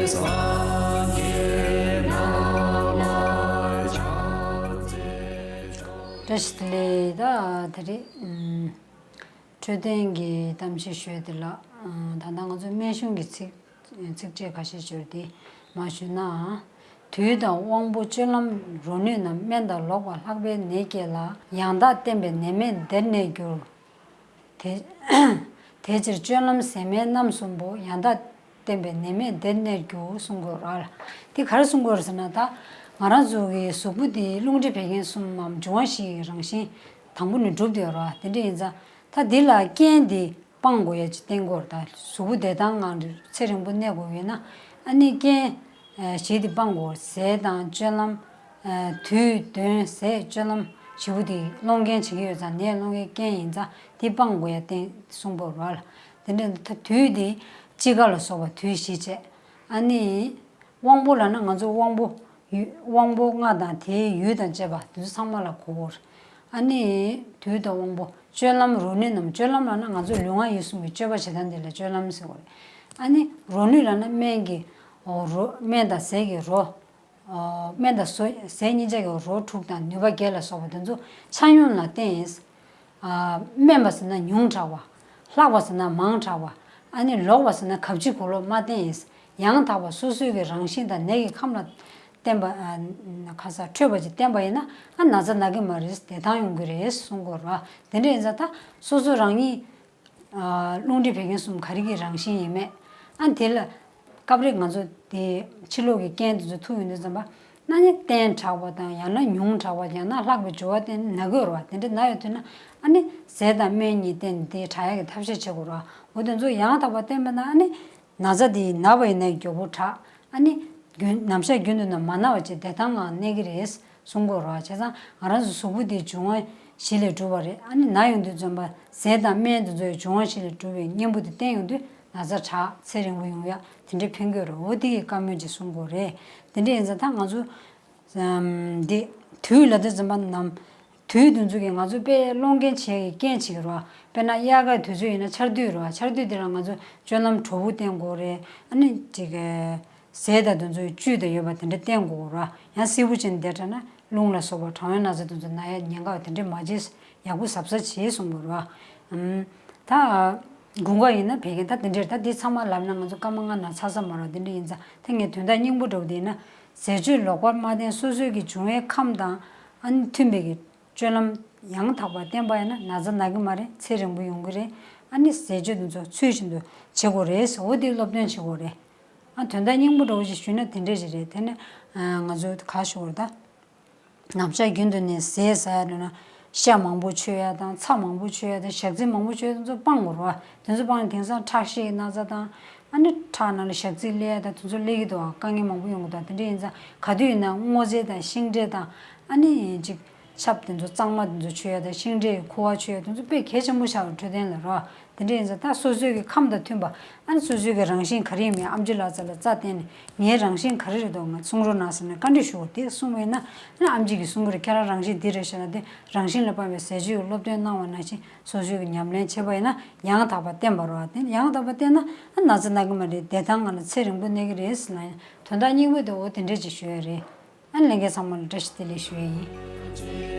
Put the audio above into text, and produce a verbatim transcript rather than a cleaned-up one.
བཀྲ་ཤིས་བདེ་ལེགས། ད་དེ་རིང་ཨམ་འཕྲོད་བསྟེན་གྱི་གཏམ་བཤད་ཞུས་དེ་ལ། ཨ་ད་ལྟ་ང་ཚོ་སྨན་གཞུང་གི་ཚིག་ཚིགས་བཅད་ཁ་ཤས་འབྱོར་ཏེ་མར་ཞུས་ན། དུས་དང་དབང་པོ་སྤྱོད་ལམ་རོ་ནུས་རྣམས། སྨན་དང་ལོག་པར་ལྷག་པའི་ནད་བསྐྱེད་ལ། ཡང་དག་བསྟེན་པས་ནད་མེད་བདེར་གནས་འགྱུར། དེ་དེ་ཕྱིར་སྤྱོད་ལམ་ཟད་མེད་རྣམ་གསུམ་པོ། ཡང་དག་བསྟེན་པས་ནད་མེད་བདེར་གནས་འགྱུར་གསུང་གི་ཡོད་རེད། དེ་ག་རེ་གསུང་གི་ཡོད་རེད་ཟེར་ན། ད་ང་རང་ཚོ་གི་གཟུགས་པོ་དེ་རླུང་མཁྲིས་བད་ཀན་གསུམ་མམ་འབྱུང་བ་བཞི་ཡི་རང་བཞིན་དང་པོ་ནས་གྲུབ་བསྡད་ཡོད་རེད་བ། དེ་འདྲ་ཡིན་ཙང་ད་འདི་ལ་རྐྱེན་འདི་སྤང་དགོས་ཡ་ཅིག་བསྟེན་དགོས་རེད། ད་གཟུགས་པོ་བདེ་ཐང་ངང་ཚེ་རིང་པོ་གནས་དགོས་ཡོད་ན། ཨ་ནི་རྐྱེན་ཨ་བཞི་འདི་སྤང་དགོས། ཟས་དང་སྤྱོད་ལམ། ཨ་དུས་གདོན་ཟས་སྤྱོད་ལམ་བཞི་པོ་འདི་སློང་མཁན་བྱེད་ཀྱི་ཡོད་ཙང་། ནད་སློང་མཁན་རྐྱེན་ཡིན་ཙང་འདི་སྤང་དགོས་ཡ་བསྟེན་གསུངས་པ་རེད་བ། དེ་འདྲ་ད་དུས་འདི་དཔྱིད་ཀ་ལ་སོགས་པ་དུས་བཞི་བྱས། ཨ་ནི་དབང་པོ་ལབ་ན་ང་ཚོ་དབང་པོ་ཡུལ་དབང་པོ་ལྔ་དང་དེའི་ཡུལ་དང་བཅས་པ་དེ་ཚོ་ཚང་མ་ལ་གོ་དགོས་རེད། ཨ་ནི་དུས་དང་དབང་པོ། སྤྱོད་ལམ་རོ་ནུས་རྣམས། སྤྱོད་ལམ་ལབ་ན་ང་ཚོ་ལུས་ངག་ཡིད་གསུམ་གྱི་སྤྱོད་པ་བྱེད་སྟངས་དེ་ལ་སྤྱོད་ལམ་ཟེར་བ་རེད། ཨ་ནི་རོ་ནུས་ལབ་ན་སྨན་གྱི་རོ། སྨན་དང་ཟས་ཀྱི་རོ། སྨན་དང་ཟས་གཉིས་ཆ་གི་རོ་དྲུག་དང་ནུས་པ་བརྒྱད་ལ་སོགས་པ་དེ་ཚོ་ཆ་སྙོམས་ལ་བརྟེན། ཨ་དམན་པ་ཟེར་ན་ཉུང་དྲགས་པ། ལྷག་པ་ཟེར་ན་མང་དྲགས་པ། ཨ་ནི་ལོག་པ་ཟེར་ན་གབ་ཕྱིས་གོ་ལོག་མ་བརྟེན། ཡང་དག་པ་སོ་སོའི་གི་རང་བཞིན་དང་ནད་ཀྱི་ཁམས་ལ་བརྟེན་པ། ཨ་ཁ་ས་འཕྲོད་པ་ཅིག་བསྟེན་པ་ཡིན་ན། ཨ་ན་ཚ་ན་གི་མ་རེད། བདེ་ཐང་ཡོང་གི་རེད་གསུང་གི་ཡོད་རེད་བ། དེ་འདྲ་ཡིན་ཙང་ད་སོ་སོ་རང་ཉིད་ཨ་རླུང་མཁྲིས་བད་ཀན་གསུམ་ག་རེ་གི་རང་བཞིན་ཡིན་མེད། ཨ་དེ་ལ་སྐབས་རེ་ང་ཚོ་དེ་ཕྱི་ལོགས་ཀྱི་རྐྱེན་དེ་ཚོ་ཐུག་ཡོང་དུས་ཙམ་པ། ན་ནི་བརྟན་དྲགས་པ་དང་། ཡང་ན་ཉུང་དྲགས་པ། ཡང་ན་ལྷག་པའི་སྦྱོར་བ་བརྟེན་ན་གི་ཡོད་རེད་བ། དེ་འདྲ་ན་ཡོད་དུས་ན་ཨ་ནི་ཟས་དང་སྨན་གཉིས་བསྟེན་དེ་དྲག་ཡག་གི་ཐབས་ཤེས་བྱེད་དགོས་རེད་བ། འོ་དེ་ཚོ་ཡང་དག་པ་བསྟེན་པ་ན་ཨ་ནི་ན་ཚ་དེ་ན་བ་ཡིན་ན་མགྱོགས་པོ་དྲག་ཨ་ནི་རྒྱུན་ནམ་ཞག་རྒྱུན་དུ་ན་མ་ན་བ་ཅིག་བདེ་ཐང་ངང་གནས་ཀྱི་རེད་གསུང་གི་ཡོད་རེད་བ། བྱས་ཙང་ང་རང་ཚོ་གཟུགས་པོ་དེ་འབྱུང་བ་བཞི་ལས་གྲུབ་པ་རེད། ཨ་ནི་ན་ཡོང་དུས་ཙམ་པ་ཟས་དང་སྨན་དེ་ཚོའི་འབྱུང་བ་བཞི་ལས་གྲུབ་པའི་གཉེན་པོ་དེ་བསྟེན་ཡོང་དུས་ན་ཚ་དྲག་ཚེ་རིང་པོ་ཡོང་ཡག་དེ་འདྲའི་ཕན་གྱི་ཡོད་རེད། འོ་དེ་གི་བཀའ་མོལ་ཅིག་གསུང་གི་ཡོད་རེད། དེ་འདྲ་ཡིན་ཙང་ད་ང་ཚོ་ཨམ་འདི་དུས་ལབ་དུས་ཙམ་པ་ནམ། དུས་དེ་ཚོ་གི་ང་ཚོ་དཔེ་སློང་མཁན་བྱེད་ཀྱི་རྐྱེན་བྱེད་ཀྱི་རེད་བ། དཔེར་ན་དབྱར་ཁ་དུས་ཚོད་ཡིན་ན་ཆར་དུས་རེད་བ། ཆར་དུས་དེ་ལ་ང་ཚོ་སྤྱོད་ལམ་དྲོ་པོ་བསྟེན་དགོས་རེད། ཨ་ནི་ཅིག་ཟས་དང་དེ་ཚོ་བཅུད་དང་ཡོད་པ་དེ་འདྲ་བསྟེན་དགོས་རེད་བ། ཡང་བསིལ་པོ་བྱས་ནས་བསྡད་དྲགས་ན་རླུང་ལ་སོགས་པ་གྲང་བའི་ན་ཚ་དེ་ཚོ་ན་ཡ་ཉེན་ཁ་བ་དེ་འདྲ་མ་བྱེད། ཡག་པོ་གཟབ་གཟབ་བྱེད་གསུངས་པ་རེད་བ། ཨམ་ད་དགུན་ཁ་ཡིན་ན་བད་ཀན་ད་དེ་འདྲ་རེད། ད་འདི་ཚང་མ་ལབ་ན་ང་ཚོ་སྐར་མ་ལྔ་ན་ཚར་ས་མ་རེད་བ། དེ་འདྲ་ཡིན་ཙང་ད་ངས་དོན་དག་སྙིང་པོ་འདྲ་བོ་དེ་ཡིན་ན། ཟས་སྤྱོད་ལོག་པར་མ་བསྟེན། སོ་སོའི་གི་འབྱུང་བའི་ཁམས་དང་ཨ་ནི་མཐུན་པའི་གི་སྤྱོད་ལམ་ཡང་དག་པ་བསྟེན་པ་ཡིན་ན་ན་ཚ་ན་གི་མ་རེད། ཚེ་རིང་པོ་ཡོང་གི་རེད། ཨ་ནི་ཟས་སྤྱོད་དེ་ཚོ་ཚུལ་བཞིན་དུ་བྱེད་དགོས་རེད་ཟེར། འོ་དེ་སློབ་སྟོན་བྱེད་དགོས་རེད། ཨ་དོན་དག་སྙིང་པོ་འདྲ་བོ་ཞིག་ཞུས་ན་དེ་འདྲས་ཞིག་རེད། དེ་ནི་ང་ཚོ་ག་ཞུ་དགོས་རེད་ད། ནམ་ཞག་རྒྱུན་དུ་ནས་ཟས་ཟ་ཡ་འདྲ་ན་ཤ་མང་པོ་མཆོད་ཡ་དང་། ཚྭ་མང་པོ་མཆོད་ཡ་དང་། ཞག་ཚི་མང་པོ་མཆོད་ཡ་དེ་ཚོ་སྤང་དགོས་རེད་བ། དེ་ཚོ་སྤང་ན་དེང་སང་ཁྲག་ཤེད་ཀྱི་ན་ཚ་དང་། ཨ་ནི་ཁྲག་ནང་ལ་ཞག་ཚི་སླེབས་ཡ་དང་། དེ་ཚོ་སླེབས་ཀྱི་འདུག་བ། དཀའ་ངལ་མང་པོ་ཡོང་གི་འདུག་དེ་འདྲ་ཡིན་ཙང་ག་དུས་ཡིན་ན་སྔོ་ཚལ་དང་ཤིང་འབྲས་དང་། ཨ་ནི་ཅིག་ཆབ་དེ་ཚོ་གཙང་མ་དེ་ཚོ་མཆོད་ཡ་དང་། ཤིང་འབྲས་ཀྱི་ཁུ་བ་མཆོད་ཡ་དེ་ཚོ་དཔེ་གལ་ཆེན་པོ་ཆགས་པའི་འཕྲོད་བསྟེན་ལ་རེད་བ། དེ་འདྲ་ཡིན་ཙང་ད་སོ་སོའི་གི་ཁམས་དང་མཐུན་པ། ཨ་ནི་སོ་སོའི་གི་རང་བཞིན་ག་རེ་ཡིན་མིན་ཨེམ་ཆི་ལགས་རྩ་ལ་རྩ་བསྟན་ནས། ངའི་རང་བཞིན་ག་རེ་རེད་འདུག་ང་གསུང་རོགས་གནང་ཟེར་ནས་བཀའ་འདྲི་ཞུ་བ་དེ་གསུངས་པ་ཡིན་ན། ཨ་ནི་ཨེམ་ཆི་གིས་གསུང་གི་རེད། ཁྱེད་རང་རང་བཞིན་འདི་རེད་ཤག་ལབ་དེ། རང་བཞིན་ལ་དཔག་པའི་ཟས་སྤྱོད་ཀྱི་སློབ་སྟོན་གནང་བ་ནང་བཞིན་སོ་སོའི་གི་ཉམས་ལེན་བྱེད་པ་ཡིན་ན་ཡང་དག་པ་བསྟེན་པ་རེད་བ། དེ་ཡང་དག་པ་བསྟེན་ན་ཨ་ན་ཚ་ན་གི་མ་རེད། བདེ་ཐང་ངང་ལ་ཚེ་རིང་པོ་གནས་ཀྱི་རེད་ཟེར་ན་ཡང་། དོན་དག་སྙིང་པོ་དེ་འོ་དེ་འདྲས་ཅིག་ཞུ་ཡ་རེད། ཨ་ནི་ལྷན་རྒྱས་ཚང་མ་ལ་བཀྲ་ཤིས་བདེ་ལེགས་ཞུ་ཡ་ཡིན།